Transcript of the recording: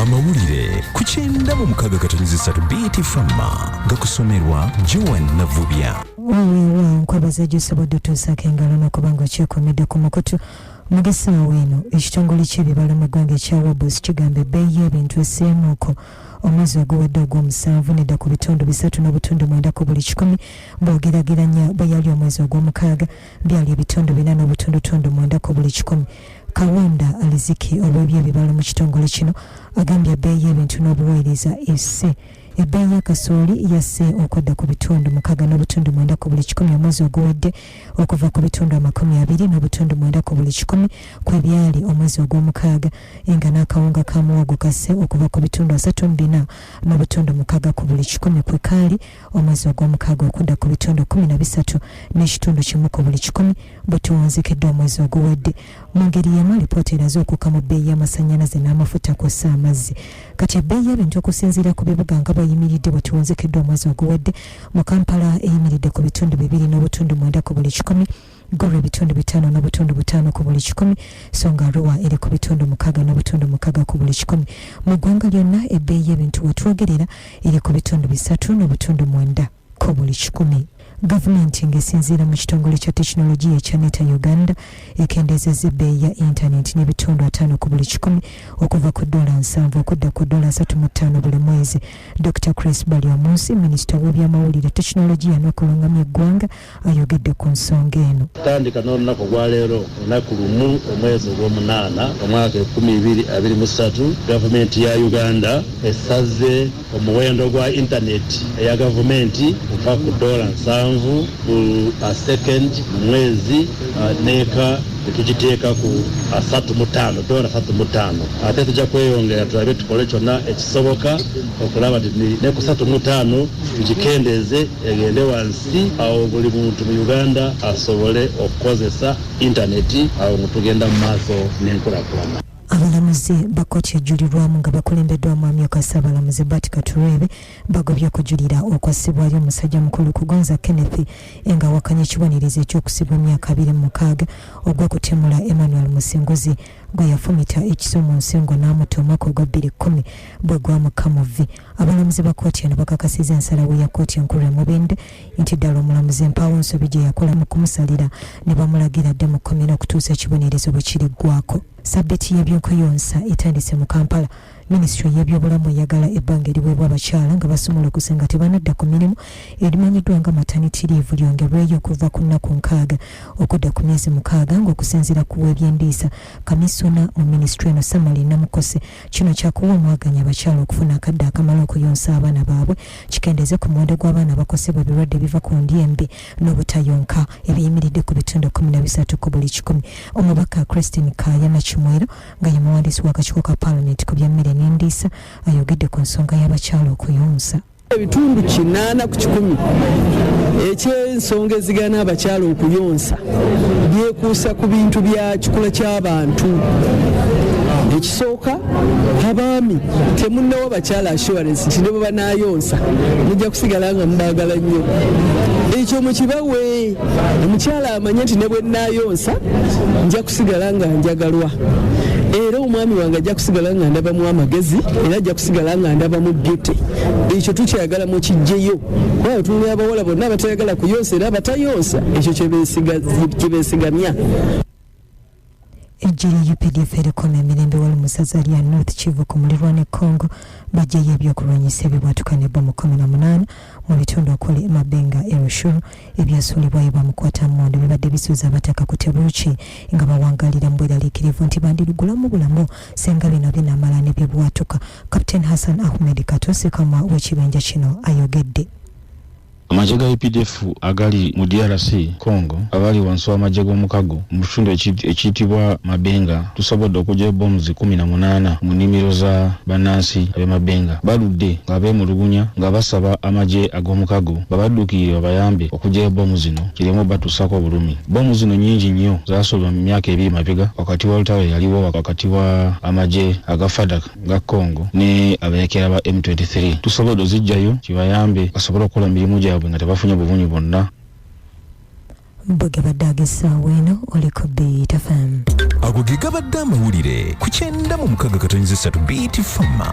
Amawulire ku 96.3 BT Fama gakusomerwa Joan Navubya. Weewaawo, nkwebaza gy'osobodde otuusaako engalo n'okuba nga okyekomedde ku mukutu. Mu gesaawa eno, ekitongole ky'ebibalo mu ggwanga ekya WABOS kigamba ebbeeyi y'ebintu esseemuuko omwezi oguwedde ogw'omusanvu nedda ku bitundu 3.9 ku buli kikumi bw'ogeraageranya bwe yali omwezi ogw'omukaaga, byali ebitundu 4.9 ku buli kikumi. Kawunda Aliziki olw'ebyebibalo mu kitongole kino agambye ebbeeyi y'ebintu n'obuweereza esse. Ebbeeyi ya kasooli yasse okudda ku bitundu 6.9 ku buli kikumi omwezi oguwedde, okuva ku bitundu 29 ku buli kikumi kwe byali omwezi ogw'omukaaga, nga n'akawunga ka muwogo kasse okuva ku bitundu 34.6 ku buli kikumi kwe kaali omwezi ogw'omukaaga okudda ku bitundu 13.1 ku buli kikumi bwe tuwunzikedde omwezi oguwedde. Mu ngeri y'emu, alipoota eraze okukka mu bbeeyi y'amasannyalaze n'amafuta kw'ossa amazzi. Kati ebbeeyi y'ebintu okusinziira ku bibuga nga bweyimiridde bwe tuwunzikedde omwezi oguwedde: mu Kampala eyimiridde ku bitundu 2.9 ku buli kikumi, Gulu ebitundu 5.5 ku buli kikumi, so nga Arua eri ku bitundu 6.6 ku buli kikumi. Mu ggwanga lyonna, ebbeeyi y'ebintu wetwogerera eri ku bitundu 3.9 ku buli kikumi. Gavumenti ng'esinziira mu kitongole kya tekinologiya ekya NITA Uganda ekendeezezza ebbeeyi ya intaneti n'ebitundu 50 ku buli kikumi, okuva ku dola 70 okudda ku dola 35 buli mwezi. Dr Chris Baryomunsi, minisita w'ebyamawulire, tekinologiya n'okulungamya eggwanga, ayogedde ku nsonga eno. Tandika n'olunaku olwaleero, olunaku 1 omwezi ogw'omunaana omwaka 2023, gavumenti ya Uganda esaze omuwendo gwa intaneti eya gavumenti kuva ku dola 70 ku second mu mwezi neeka netugiteeka ku 35, dola 35. Ate tujja kweyongera tulabe tukole kyonna ekisoboka okulaba nti ne ku 35 tugikendeeze egende wansi, awo buli muntu mu Uganda asobole okukozesa intaneti, awo nga tugenda mu maaso n'enkulaakulana. Abalamuzi ba kkooti ejulirwamu nga bakulembeddwamu amyuka Ssaabalamuzi Bart Katureebe bagobye okujulira okwassibwayo omusajja mukulu Kugonza Kenneth nga awakanya ekibonerezo ekyokusibwa emyaka 26 ogw'okutemula Emmanuel Musinguzi gwe yafumita ekiso mu nsingo n'amutta omwaka ogwa 2010 bwe gwamukka mu vvi. Abalamuzi ba kkooti eno bakakasizza ensalawo ya kkooti enkulu e Mubende nti ddala omulamuzi mpaawo nsobi gye yakola mu kumusalira, ne bamulagira adde mu kkomera okutuusa ekibonerezo bwe kiriggwako. Sabbiiti y'ebyokuyonsa etandise mu Kampala. Minisitule y'ebyobulamu eyagala ebbanga eriweebwa abakyala nga basumulukuse nga tebanadda ku mirimu, erimanyiddwa nga maternity leave, lyongerweyo okuva ku nnaku 60 okudda ku myezi 6. Ng'okusinziira ku w'ebyendiisa, kamisona mu minisitule eno Samali Namukose, kino kyakuwa omwaganya abakyala okufuna akadde akamala okuyonsa abaana baabwe, kikendeeze ku muwendo gw'abaana abakosebwa ebirwadde ebiva ku ndya embi n'obutayonka ebiyimiridde ku bitundu 13 ku buli kikumi. Omubaka Christine Kaaya Nakimwero, nga ye muwandiisi w'akakiiko ka paalamenti ku by'emmere n'endiisa, ayogedde ku nsonga y'abakyala okuyonsa. Ebitundu 80 ku kikumi eky'ensonga ezigaana abakyala okuyonsa byekuusa ku bintu bya kikula ky'abantu. Ekisooka, abaami temunnawa bakyala assurance nti ne bwe banaayonsa mujja kusigala nga mubaagala nnyo. Ekyo mukibawe, omukyala amanye nti ne bwe nnaayonsa nja kusigala nga njagalwa, era omwami wange ajja kusigala nga ndabamu amagezi, era ajja kusigala nga ndabamu beauty. Ekyo tukyagala mukijjeyo, kuba tunula abawala bonna abatayagala kuyonsa era abatayonsa, ekyo kyebeesigamya. Eggye lya UPDF erikuuma emirembe wali mu ssaza lya North Kivu ku mulirwano e Congo baggyeyo ebyokulwanyisa ebibwatuka ne bbomu 18 mu bitundu okuli Mabenga e Rutshuru. Ebyasuulibwayo bamukwata mmundu bibadde bisuuza abataka ku tebuuki nga bawangalira mu bweraliikirivu nti bandirugulamu bulamu senga bino binamala ne bibwatuka. Captain Hassan Ahmed Kato, sekamwa w'ekibinja kino, ayogedde. Amagye ga UPDF agali mu DRC Congo abali wansi w'amagye g'omukago mu kitundu ekiyitibwa Mabenga, tusobodde okuggyayo bombs 18 mu nnimiro za bannansi ab'e Mabenga. Baludde nga beemulugunya nga basaba amagye ag'omukago babadduukirire babayambe okuggyayo bomu zino kireme obatuusaako obulumi. Bomu zino nnyingi nnyo, zaasuulibwa mu myaka 2 mabega wakati w'olutalo eyaliwo wakati wa amagye aga FARDC ga Congo ne abayeekera ba M23. Tusobodde oziggyayo kibayambe basobole okukola emirimu gyabwe nga tebafunye buvunyu bwonna. Bwe gabadde ag'essaawa eno, oli ku Beat FM. Ago ge gabadde amawulire ku 96.3 Beat Fama.